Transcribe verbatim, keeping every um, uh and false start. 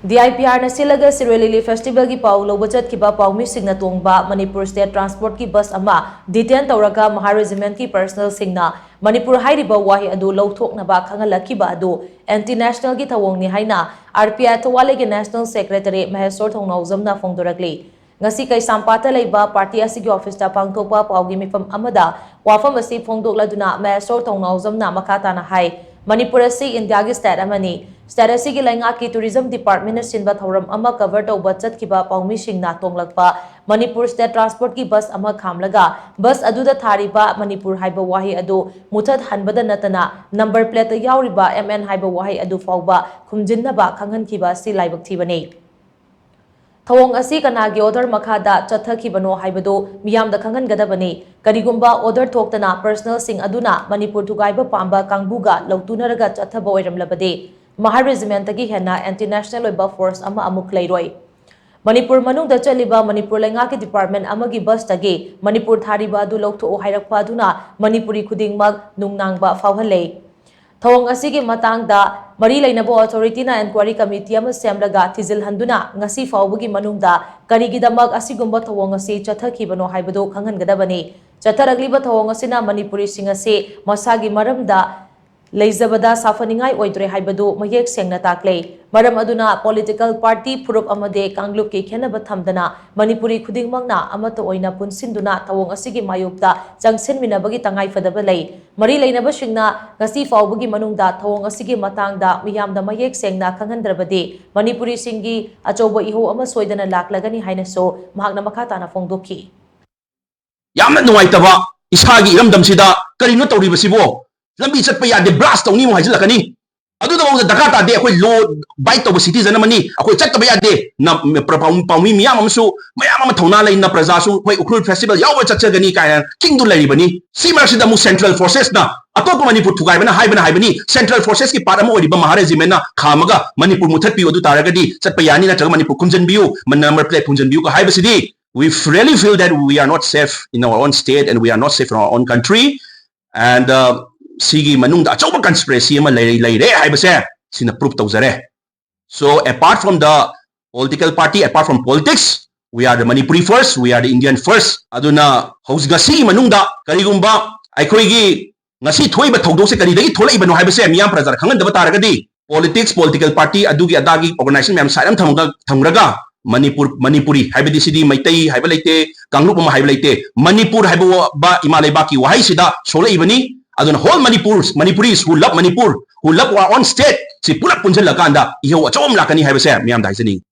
DIPRꯅ ꯁꯤꯜꯂꯒ ꯁꯤꯔꯣꯏ ꯂꯤꯂꯤ ꯐꯦꯁꯇꯤꯚꯦꯜꯒꯤ ꯄꯥꯎ ꯂꯧꯕ ꯆꯠꯈꯤꯕ ꯄꯥꯎꯃꯤꯁꯤꯡꯅ ꯇꯣꯡꯕ ꯃꯅꯤꯄꯨꯔ ꯁ꯭ꯇꯦꯠ ꯇ꯭ꯔꯥꯟꯁꯄꯣꯔꯠꯀꯤ ꯕꯁ ꯑꯃ ꯗꯤꯇꯦꯟ ꯇꯧꯔꯒ ꯃꯍꯥ ꯔꯦꯖꯤꯃꯦꯟꯠꯀꯤ ꯄꯔꯁꯅꯦꯜꯁꯤꯡꯅ ꯃꯅꯤꯄꯨꯔ ꯍꯥꯏꯔꯤꯕ ꯋꯥꯍꯩ ꯑꯗꯨ ꯂꯧꯊꯣꯛꯅꯕ ꯈꯪꯍꯜꯂꯛꯈꯤꯕ ꯑꯗꯨ ꯑꯦꯟꯇꯤ ꯅꯦꯁꯅꯦꯜꯒꯤ ꯊꯧꯑꯣꯡꯅꯤ ꯍꯥꯏꯅ RPI ꯊꯧꯕꯥꯜꯒꯤ ꯅꯦꯁꯅꯦꯜ ꯁꯦꯀ꯭ꯔꯦꯇꯔꯤ ꯃꯍꯦꯁꯣꯔ ꯊꯧꯅꯥꯎꯖꯝꯅ ꯐꯣꯡꯗꯣꯔꯛꯂꯤ꯫ ꯉꯁꯤ ꯀꯩꯁꯥꯝꯄꯥꯠꯇ ꯂꯩꯕ ꯄꯥꯔꯇꯤ ꯑꯁꯤꯒꯤ ꯑꯣꯐꯤꯁꯇ ꯄꯥꯡꯊꯣꯛꯄ ꯄꯥꯎꯒꯤ ꯃꯤꯐꯝ ꯑꯃꯗ ꯋꯥꯐꯝ ꯑꯁꯤ ꯐꯣꯡꯗꯣꯛꯂꯗꯨꯅ ꯃꯍꯦꯁꯣꯔ ꯊꯧꯅꯥꯎꯖꯝꯅ ꯃꯈꯥ ꯇꯥꯅ ꯍꯥꯏ, ꯃꯅꯤꯄꯨꯔ ꯑꯁꯤ ꯏꯟꯗꯤꯌꯥꯒꯤ ꯁ꯭ꯇꯦꯠ ꯑꯃꯅꯤ꯫ ꯁ꯭ꯇꯦꯠ ꯑꯁꯤꯒꯤ ꯂꯩꯉꯥꯛꯀꯤ ꯇꯨꯔꯤꯖꯝ ꯗꯤꯄꯥꯔꯠꯃꯦꯟꯠꯅ ꯁꯤꯟꯕ ꯊꯧꯔꯝ ꯑꯃ ꯀꯚꯔ ꯇꯧꯕ ꯆꯠꯈꯤꯕ ꯄꯥꯎꯃꯤꯁꯤꯡꯅ ꯇꯣꯡꯂꯛꯄ ꯃꯅꯤꯄꯨꯔ ꯁ꯭ꯇꯦꯠ ꯇ꯭ꯔꯥꯟꯁꯄꯣꯔꯠꯀꯤ ꯕꯁ ꯑꯃ ꯈꯥꯝꯂꯒ ꯕꯁ ꯑꯗꯨꯗ ꯊꯥꯔꯤꯕ ꯃꯅꯤꯄꯨꯔ ꯍꯥꯏꯕ ꯋꯥꯍꯩ ꯑꯗꯨ ꯃꯨꯊꯠꯍꯟꯕꯗ ꯅꯠꯇꯅ ꯅꯝꯕꯔ ꯄ꯭ꯂꯦꯠꯇ ꯌꯥꯎꯔꯤꯕ MN ꯍꯥꯏꯕ ꯋꯥꯍꯩ ꯑꯗꯨ ꯐꯥꯎꯕ ꯈꯨꯝꯖꯤꯟꯅꯕ ꯈꯪꯍꯟꯈꯤꯕ ꯑꯁꯤ ꯂꯥꯏꯕꯛ ꯊꯤꯕꯅꯤ꯫ ꯊꯧꯑꯣꯡ ꯑꯁꯤ ꯀꯅꯥꯒꯤ ꯑꯣꯔꯗꯔ ꯃꯈꯥꯗ ꯆꯠꯊꯈꯤꯕꯅꯣ ꯍꯥꯏꯕꯗꯨ ꯃꯤꯌꯥꯝꯗ ꯈꯪꯍꯟꯒꯗꯕꯅꯤ꯫ ꯀꯔꯤꯒꯨꯝꯕ ꯑꯣꯔꯗꯔ ꯊꯣꯛꯇꯅ ꯄꯔꯁꯅꯦꯜꯁꯤꯡ ꯑꯗꯨꯅ ꯃꯅꯤꯄꯨꯔ ꯊꯨꯒꯥꯏꯕ ꯄꯥꯝꯕ ꯀꯥꯡꯕꯨꯒ ꯂꯧꯇꯨꯅꯔꯒ ꯆꯠꯊꯕ ꯑꯣꯏꯔꯝꯂꯕꯗꯤ ꯃꯍꯥ ꯔꯦꯖꯤꯃꯦꯟꯠꯇꯒꯤ ꯍꯦꯟꯅ ꯑꯦꯟꯇꯤ ꯅꯦꯁꯅꯦꯜ ꯑꯣꯏꯕ ꯐꯣꯔꯁ ꯑꯃ ꯑꯃꯨꯛ ꯂꯩꯔꯣꯏ꯫ ꯃꯅꯤꯄꯨꯔ ꯃꯅꯨꯡꯗ ꯆꯠꯂꯤꯕ ꯃꯅꯤꯄꯨꯔ ꯂꯩꯉꯥꯛꯀꯤ ꯗꯤꯄꯥꯔꯠꯃꯦꯟꯠ ꯑꯃꯒꯤ ꯕꯁꯇꯒꯤ ꯃꯅꯤꯄꯨꯔ ꯊꯥꯔꯤꯕ ꯑꯗꯨ ꯂꯧꯊꯣꯛꯎ ꯍꯥꯏꯔꯛꯄ ꯑꯗꯨꯅ ꯃꯅꯤꯄꯨꯔꯤ ꯈꯨꯗꯤꯡꯃꯛ ꯅꯨꯡꯅꯥꯡꯕ ꯐꯥꯎꯍꯜꯂꯦ꯫ ꯊꯧꯑꯣꯡ ꯑꯁꯤꯒꯤ ꯃꯇꯥꯡꯗ ꯃꯔꯤ ꯂꯩꯅꯕ ꯑꯣꯊꯣꯔꯤꯇꯤꯅ ꯏꯟꯀ꯭ꯋꯥꯏꯔꯤ ꯀꯃꯤꯇꯤ ꯑꯃ ꯁꯦꯝꯂꯒ ꯊꯤꯖꯤꯜꯍꯟꯗꯨꯅ ꯉꯁꯤ ꯐꯥꯎꯕꯒꯤ ꯃꯅꯨꯡꯗ ꯀꯔꯤꯒꯤꯗꯃꯛ ꯑꯁꯤꯒꯨꯝꯕ ꯊꯧꯑꯣꯡ ꯑꯁꯤ ꯆꯠꯊꯈꯤꯕꯅꯣ ꯍꯥꯏꯕꯗꯨ ꯈꯪꯍꯟꯒꯗꯕꯅꯤ꯫ ꯆꯠꯊꯔꯛꯂꯤꯕ ꯊꯧꯑꯣꯡ ꯑꯁꯤꯅ ꯃꯅꯤꯄꯨꯔꯤꯁꯤꯡ ꯑꯁꯤ ꯃꯁꯥꯒꯤ ꯃꯔꯝꯗ ꯂꯩꯖꯕꯗ ꯁꯥꯐꯅꯤꯡꯉꯥꯏ ꯑꯣꯏꯗ꯭ꯔꯦ ꯍꯥꯏꯕꯗꯨ ꯃꯌꯦꯛ ꯁꯦꯡꯅ ꯇꯥꯛꯂꯦ꯫ ꯃꯔꯝ ꯑꯗꯨꯅ ꯄꯣꯂꯤꯇꯤꯀꯦꯜ ꯄꯥꯔꯇꯤ, ꯐꯨꯔꯨꯞ ꯑꯃꯗꯤ ꯀꯥꯡꯂꯨꯞꯀꯤ ꯈꯦꯟꯅꯕ ꯊꯝꯗꯅ ꯃꯅꯤꯄꯨꯔꯤ ꯈꯨꯗꯤꯡꯃꯛꯅ ꯑꯃꯠꯇ ꯑꯣꯏꯅ ꯄꯨꯟꯁꯤꯟꯗꯨꯅ ꯊꯧꯑꯣꯡ ꯑꯁꯤꯒꯤ ꯃꯥꯌꯣꯛꯇ ꯆꯪꯁꯤꯟꯃꯤꯟꯅꯕꯒꯤ ꯇꯉꯥꯏꯐꯗꯕ ꯂꯩ꯫ ꯃꯔꯤ ꯂꯩꯅꯕꯁꯤꯡꯅ ꯉꯁꯤ ꯐꯥꯎꯕꯒꯤ ꯃꯅꯨꯡꯗ ꯊꯧꯑꯣꯡ ꯑꯁꯤꯒꯤ ꯃꯇꯥꯡꯗ ꯃꯤꯌꯥꯝꯗ ꯃꯌꯦꯛ ꯁꯦꯡꯅ ꯈꯪꯍꯟꯗ꯭ꯔꯕꯗꯤ ꯃꯅꯤꯄꯨꯔꯤꯁꯤꯡꯒꯤ ꯑꯆꯧꯕ ꯏꯍꯧ ꯑꯃ ꯁꯣꯏꯗꯅ ꯂꯥꯛꯂꯒꯅꯤ ꯍꯥꯏꯅꯁꯨ ꯃꯍꯥꯛꯅ ꯃꯈꯥ ꯇꯥꯅ ꯐꯣꯡꯗꯣꯛꯈꯤ꯫ ꯌꯥꯝꯅ ꯅꯨꯡꯉꯥꯏꯇꯕ, ꯏꯁꯥꯒꯤ ꯏꯔꯝꯗꯝꯁꯤꯗ ꯀꯔꯤꯅꯣ ꯇꯧꯔꯤꯕꯁꯤꯕꯣ? ꯂꯝꯕꯤ ꯆꯠꯄ ꯌꯥꯗꯦ, ꯕ꯭ꯂꯥꯁ ꯇꯧꯅꯤ ꯑꯃꯨꯛ ꯍꯥꯏꯖꯤꯜꯂꯛꯀꯅꯤ꯫ ꯑꯗꯨꯗꯐꯥꯎꯗ ꯗꯔꯀꯥꯔ ꯇꯥꯗꯦ꯫ ꯑꯩꯈꯣꯏ ꯂꯣ ꯑꯕꯥꯏꯗ ꯇꯧꯕ ꯁꯤꯇꯤꯖꯟ ꯑꯃꯅꯤ, ꯑꯩꯈꯣꯏ ꯆꯠꯇꯕ ꯌꯥꯗꯦ꯫ ꯅ-, ꯄ꯭ꯔ-, ꯄꯥꯎ-, ꯄꯥꯎꯃꯤ ꯃꯤꯌꯥꯝ ꯑꯃꯁꯨ, ꯃꯌꯥꯝ ꯑꯃ ꯊꯧꯅꯥ ꯂꯩꯅ ꯄ꯭ꯔꯖꯥꯁꯨ ꯑꯩꯈꯣꯏ ꯎꯈ꯭ꯔꯨꯜ ꯐꯦꯁꯇꯤꯚꯦꯜ ꯌꯥꯎꯕ ꯆꯠꯆꯒꯅꯤ ꯀꯥꯏꯅ ꯈꯤꯡꯗꯨꯅ ꯂꯩꯔꯤꯕꯅꯤ꯫ ꯁꯤ ꯃꯔꯛꯁꯤꯗ ꯑꯃꯨꯛ ꯁꯦꯟꯇ꯭ꯔꯦꯜ ꯐꯣꯔꯁꯦꯁꯅ ꯑꯇꯣꯞꯄ ꯃꯅꯤꯄꯨꯔ ꯊꯨꯒꯥꯏꯕꯅ ꯍꯥꯏꯕꯅ ꯍꯥꯏꯕꯅꯤ, ꯁꯦꯟꯇ꯭ꯔꯦꯜ ꯐꯣꯔꯁꯦꯁꯀꯤ ꯄꯥꯔꯠ ꯑꯃ ꯑꯣꯏꯔꯤꯕ ꯃꯍꯥ ꯔꯦꯖꯤꯃꯦꯟꯅ ꯈꯥꯝꯃꯒ ꯃꯅꯤꯄꯨꯔ ꯃꯨꯊꯠꯄꯤꯌꯨ, ꯑꯗꯨ ꯇꯥꯔꯒꯗꯤ ꯆꯠꯄ ꯌꯥꯅꯤ, ꯅꯠꯇ꯭ꯔꯒ ꯃꯅꯤꯄꯨꯔ ꯈꯨꯝꯖꯤꯟꯕꯤꯌꯨ, ꯅꯝꯕꯔ ꯄ꯭ꯂꯦꯠ ꯈꯨꯝꯖꯤꯟꯕꯤꯌꯨ ꯍꯥꯏꯕꯁꯤꯗꯤ, we really feel that we are not safe in our own state and we are not safe in our own country. And, uh, ꯁꯤꯒꯤ ꯃꯅꯨꯡꯗ ꯑꯆꯧꯕ ꯀꯟꯁꯄꯤꯔꯦꯁꯤ ꯑꯃ ꯂꯩꯔꯦ, ꯂꯩꯔꯦ ꯍꯥꯏꯕꯁꯦ ꯁꯤꯅ ꯄ꯭ꯔꯨꯞ ꯇꯧꯖꯔꯦ꯫ So apart from the political party, apart from politics, we are the Manipuri first, we are the Indian first. ꯑꯗꯨꯅ ꯍꯧꯖꯤꯛ ꯉꯁꯤꯒꯤ ꯃꯅꯨꯡꯗ ꯀꯔꯤꯒꯨꯝꯕ ꯑꯩꯈꯣꯏꯒꯤ ꯉꯁꯤ ꯊꯣꯛꯏꯕ ꯊꯧꯗꯣꯛꯁꯦ ꯀꯔꯤꯗꯒꯤ ꯊꯣꯛꯂꯛꯏꯕꯅꯣ ꯍꯥꯏꯕꯁꯦ ꯃꯤꯌꯥꯝ ꯄ꯭ꯔꯖꯥꯗ ꯈꯪꯍꯟꯗꯕ ꯇꯥꯔꯒꯗꯤ, politics, political party, ꯑꯗꯨꯒꯤ ꯑꯗꯥꯒꯤ organization ꯃꯌꯥꯝ side ꯑꯃ ꯊꯝꯃꯒ, ꯊꯝꯈ꯭ꯔꯒ ꯃꯅꯤꯄꯨꯔ, ꯃꯅꯤꯄꯨꯔꯤ ꯍꯥꯏꯕꯗꯤ ꯁꯤꯗꯤ ꯃꯩꯇꯩ ꯍꯥꯏꯕ ꯂꯩꯇꯦ, ꯀꯥꯡꯂꯨꯞ ꯑꯃ ꯍꯥꯏꯕ ꯂꯩꯇꯦ, ꯃꯅꯤꯄꯨꯔ ꯍꯥꯏꯕ ꯋꯥ-, ꯏꯃꯥ ꯂꯩꯕꯥꯛꯀꯤ ꯋꯥꯍꯩꯁꯤꯗ ꯁꯣꯛꯂꯛꯏꯕꯅꯤ꯫ ꯑꯗꯨꯅ whole Manipur, Manipuris who love Manipur, who love our own state, ꯁꯤ ꯄꯨꯂꯞ ꯄꯨꯟꯁꯤꯜꯂꯀꯥꯟꯗ ꯏꯍꯧ ꯑꯆꯧꯕ ꯑꯃ ꯂꯥꯛꯀꯅꯤ ꯍꯥꯏꯕꯁꯦ ꯃꯤꯌꯥꯝꯗ ꯍꯥꯏꯖꯅꯤꯡꯉꯤ꯫